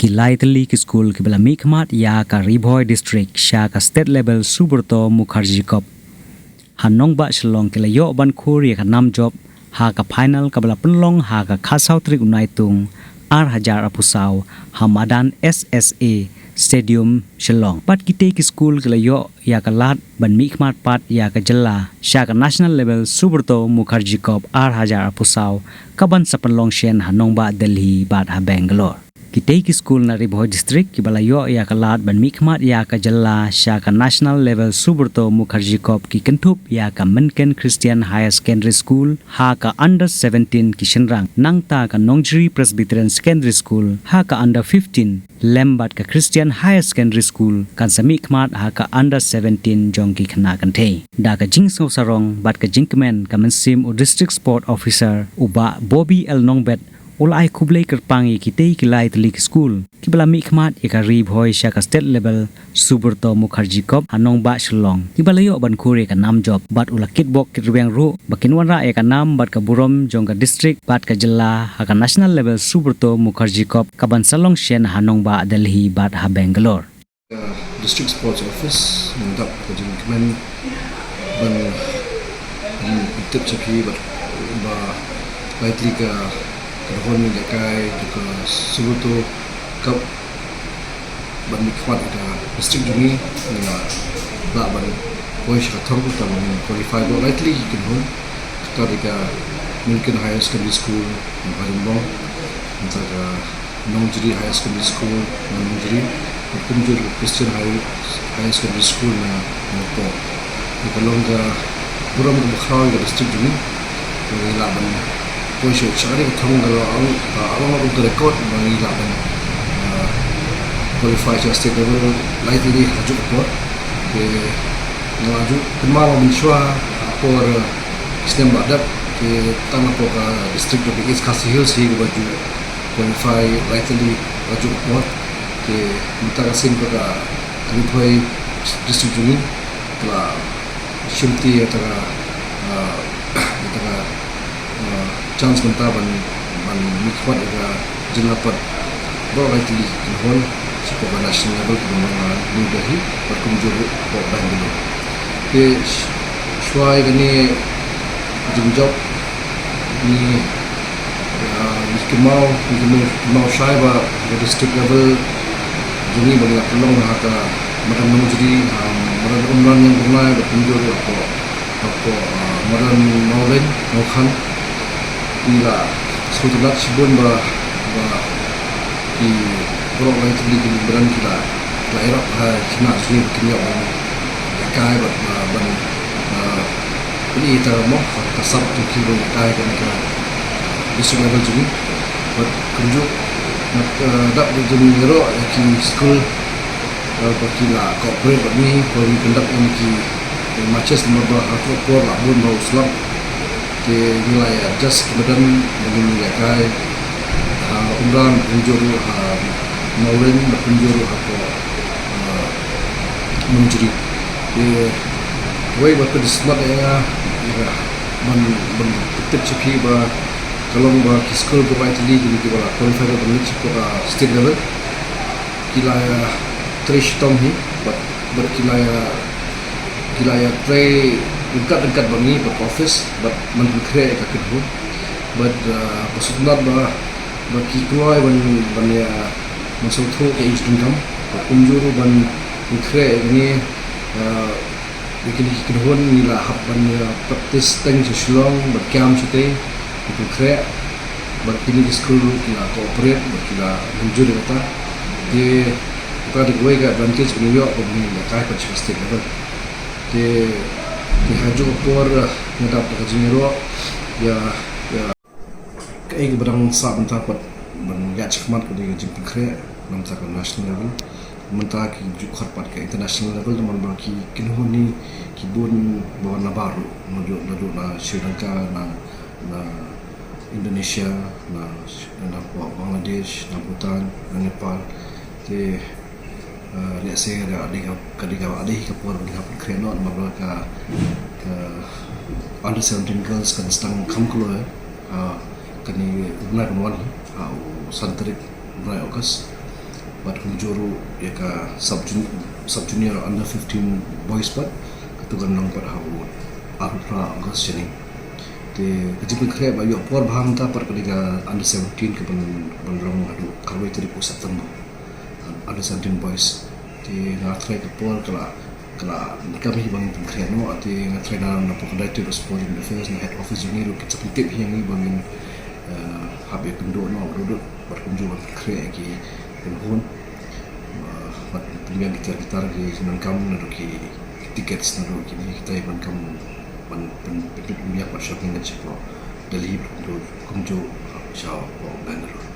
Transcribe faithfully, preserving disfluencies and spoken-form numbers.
Ki lai tylli ki skul kiba la mihkhmat ïa ka Ri Bhoi District sha ka State Level Subrata Mukherjee Cup ha nongbah Shillong ki la ïoh ban khur ïa ka nam jop ha ka final kaba la pynlong ha ka khatsaw tarik u Naitung ar hajar arphew saw ha madan S S A Stadium Shillong. Bad kitei ki skul ki la ïoh ïa ka lad ban mihkhmat pat ïa ka jylla sha ka National Level Subrata Mukherjee Cup ar hajar arphew saw kaban sa pynlong shen ha nongbah Delhi bad ha Bangalore. Kitei ki skul na Ri Bhoi District kiba la ïoh ïa ka lad ban mihkhmat ïa ka jylla sha ka National Level Subrata Mukherjee Cup ki kynthup ïa ka Mynken Christian Higher Secondary School ha ka under seventeen ki shynrang, nangta ka Nongjri Presbyterian Secondary School ha ka under fifteen, lem bad ka Christian Higher Secondary School kan sa mihkhmat ha ka under seventeen jong ki khynnah kynthei. Da ka jingsngewsarong bad ka jingkmen ka mynsiem u District Sport Officer u Bah Bobby L Nongbet u la ai khublei kyrpang ïa kitei ki lai tylli ki skul kiba la mihkhmat ïa ka Ri Bhoi sha ka State Level Subrata Mukherjee Cup ha nongbah Shillong, kiba la ïoh ban khur ïa ka nam jop, bad u la kitbok kitrwiang ruh ba kin wanrah ïa ka nam bad ka burom jong ka district bad ka jylla ha ka National Level Subrata Mukherjee Cup kaban sa long shen ha nongbah Delhi bad ha Bangalore. District Sports Office ngi dap ka jingkmen ban, ban tip cha phi ba, ba lai tylli ka, ka dkhot ngi lehkai jong ka Subrata Cup ban mihkhmat ïa ka district jong ngi, ngi la lah ban poi sha ka thong, kata ban qualify baroh lai tylli ki kynhun, kata dei ka Mynken Higher Secondary School na Bhadongbong, nangta ka Nongjri Higher Secondary School na Nongjri, bad kumjuh ka Christian High, Higher Secondary School na Nongpoh. Ka long ka burom kaba khraw ïa ka district jong ngi. Ngi lah ban poi sha, sha ka thong, ka long, ka long ka record ba ngi lah ban, ah, qualify sha state level lai tylli ha kajuh ka por. Te nga la ju kynmaw mynshuwa ha por, ah, ki snem ba dep, te tang hapoh ka district jong ka East Khasi Hills hi kaba ju qualify lai tylli ha kajuh ka por. Te mynta ka sien ba ka Ri Bhoi district jong ngi ka la shimti ïa kata ka, ah, ïa kata ka, ah, chance mynta ban, ban mihkhmat ïa ka jylla pat baroh lai tylli ki kynhun shapoh ka national level, kaba long ha New Delhi bad kumjuh ruh hapoh Bangalore. Te sh-, shuwa ïa kane ka jingjop ngi, ah, ngi kynmaw, ngi kynmaw, kynmaw shai ba ha ka district level jong ngi ba ngi la pynlong ha ka madan Nongjri, ha madan Umran Ïangbyrnai bad kumjuh ruh hapoh, hapoh, ah, madan Mawlein Mawkhan. Ngi la sngewtynnat shibun ba, ba ki baroh lai tylli ki madan ki la, ki la ïarap ha ki khynnah jong ngi ba kin ïoh ban ïalehkai bad, ah, ban, ah, pyni ïa kata mo, ka sap jong ki ban ïalehkai ha kane ka district level jong ngi. Bad kumjuh, ah, dap da jingïaroh ïa ki skul, ah, ba ki la cooperate bad ngi, ba ngi conduct ïa ki matches namar ba ha kajuh ka por la bun ba u slap. Te ngi la ïa adjust ki madan ba ngin ïalehkai ha Umran, kumjuh ruh ha Mawlein, kumjuh ruh hapoh, ah, Nongjri. Te kawei ba pynsngewtynnat ïa nga, ïa nga ban, ban pyntip sha phi ba ka long ba ki skul baroh lai tylli kine kiba la qualify ban leit shapoh ka state level ki la ïa trei shitom hi, bad, bad ki la ïa, ki la ïa trei ryngkat ryngkat bad ngi, bad ka office, bad ban pynkhreh ïa ka kynhun. Bad, ah, ba sngewtynnat ba, ba ki kloi ban, ban ïa, ban sngewthuh ïa ka jingdonkam, bad kumjuh ruh ban pynkhreh ïa kine, ah, ïa kine ki kynhun ngi la hap ban ïa practice teng sha Shillong, ban camp shatei, ban pynkhreh, bad kine ki skul ruh ki la cooperate, bad ki la mynjur ïa kata. Te kata dei kawei ka advantage ba ngi ïoh ba ngi ïalehkai pat sha state level. Te, te ha kajuh ka por, ah, nga dap da ka jingïaroh ïa, ïa kaei kaba dang sah mynta pat ban ïaid shakhmat ka dei ka jingpynkhreh na bynta ka national level. Mynta ki ju khot pat ka international level namar ba ki kynhun hi ki bun ba wan nabar ruh, naduh, naduh na Sri Lanka, na, na Indonesia, na, na Bangladesh, na Bhutan, na Nepal. Te, ah, lehse ka dei ka, ka dei ka, ka dei ka por ba ngi hap pynkhreh noh namar ba ka, ka under seventeen girls kan sdang kham kloi, ah, kane u bnai ban wan hi, ah, u san tarik u bnai August. Bad kumjuh ruh ïa ka sub junior, sub junior under fifteen boys pat, katu kan long pat ha u arphew phra August shane. Te ka jingpynkhreh ba ïoh por bha mynta pat ka dei ka under seventeen ka ban, ban long haduh ka arphew tarik u September. Under seventeen boys. Te nga tharai ka por ka la, ka la kam hi ba ngin pynkhreh noh, te nga tharai na, na pdeng Directorate of Sports and Affairs, na head office jong ngi ruh ki sa pyntip hi ïa ngi ba ngin, eh, hap ïa kynduh noh ruh, bad kumjuh ban pynkhreh ïa ki pynhun. Eh, bad pynbiang ki tiar ki tar ki donkam, naduh ki tickets, naduh kine kita ban kam ban pyn, pyn, pynbiang bad shopping na shapoh Delhi, kumjuh, kumjuh shapoh Bangalore.